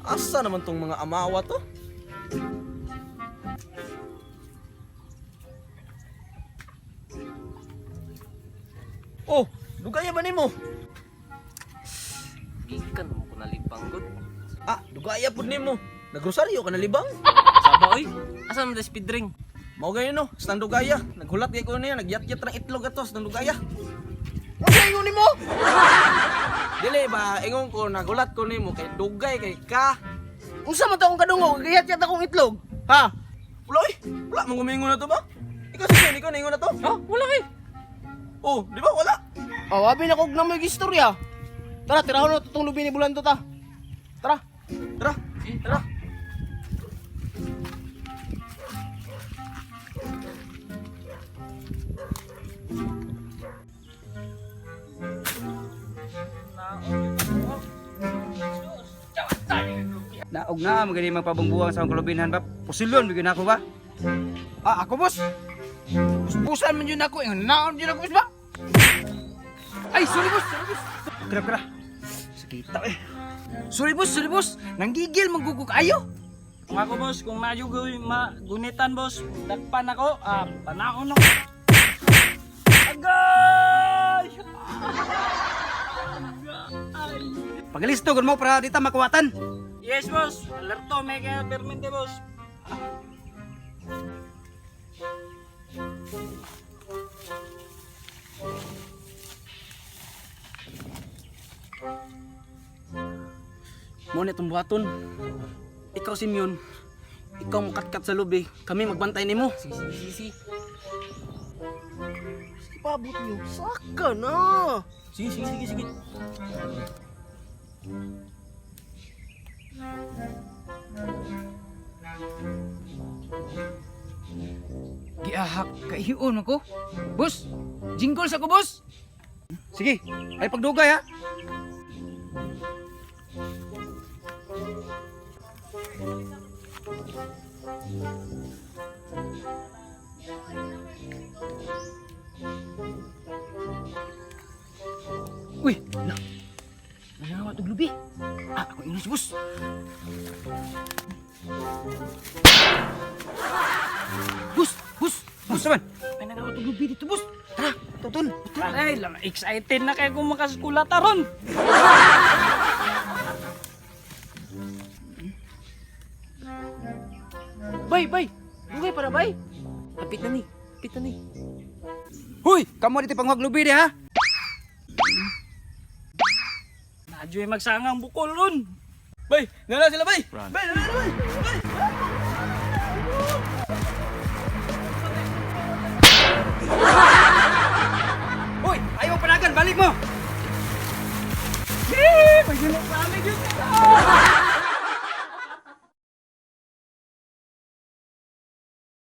Asa naman tong mga amawa to? Oh, dugaya ba nimo? Gikan mo ko nalibang gud. Ah, dugaya pud nimo. Nagrosaryo ka nalibang? Saba oy. Asa man da speed ring? Mao gayo no, sa dugaya. Naghulat gay ko niya, nagyat-yat rang itlog ato sa dugaya. Unsa ingon nimo? Dili ba, ingon ko nagulat ko nimo kay dugay kay ka. Unsa man to akong kadungog? Giyat-yat akong itlog. Ha? Wala oy, wala man gumingon na to ba? Ikaw sige, ikaw ningon na to. Ha? Wala kay. Oh, di ba wala? Oh, abi na kog namoy istorya. Tara, tirahon na tong lubi ni Bulando ta. Tara. Tara, tara. Naog na, magaling magpabungbuang sa akong kalubinhan ba? Pusilyon, bigyan ako ba? Ah, ako boss. Puspusan man yun ako. Ingon naon yun ako boss ba? Ay, sorry boss, sorry boss. Kira, kira. Sakita eh. Sorry boss, sorry boss. Nanggigil manggugug ayo. Kung ako boss, kung mayugoy magunitan boss, dakpan ako, ah, panaon ako. Agay! Pagalisto, gun mo para dita makuwatan. Yes boss, alerto may kaya permente boss. Mo na itong buhaton. Ikaw Simeon, ikaw mukatkat sa lubi. Kami magbantay nimo. Sige, sige, sige, sige. Ipabot niyo. Saka na. Sige, sige, sige, sige. Giahak kaihion ako. Boss, jingle sa ko boss. Sige, ay pagdugay ha. Uy, la. Nanawat og lubi. Ah, ako ingon si boss. Boss, boss, Boss naman. may nanawat og lubi dito, boss. Tara, tutun. Ay, lang, excited na kayo kung makaskula taron. Bay, bay. Dugay para bay. Hapit na ni. Hapit na ni. Huy, kamo dito pangwag lubi di ha. Nadyo'y magsangang bukol ron. Bay, nala sila bay. Bay, nala bay. Bay. Huy, ayaw panagan, balik mo. Eh, may ginok sa amin yun.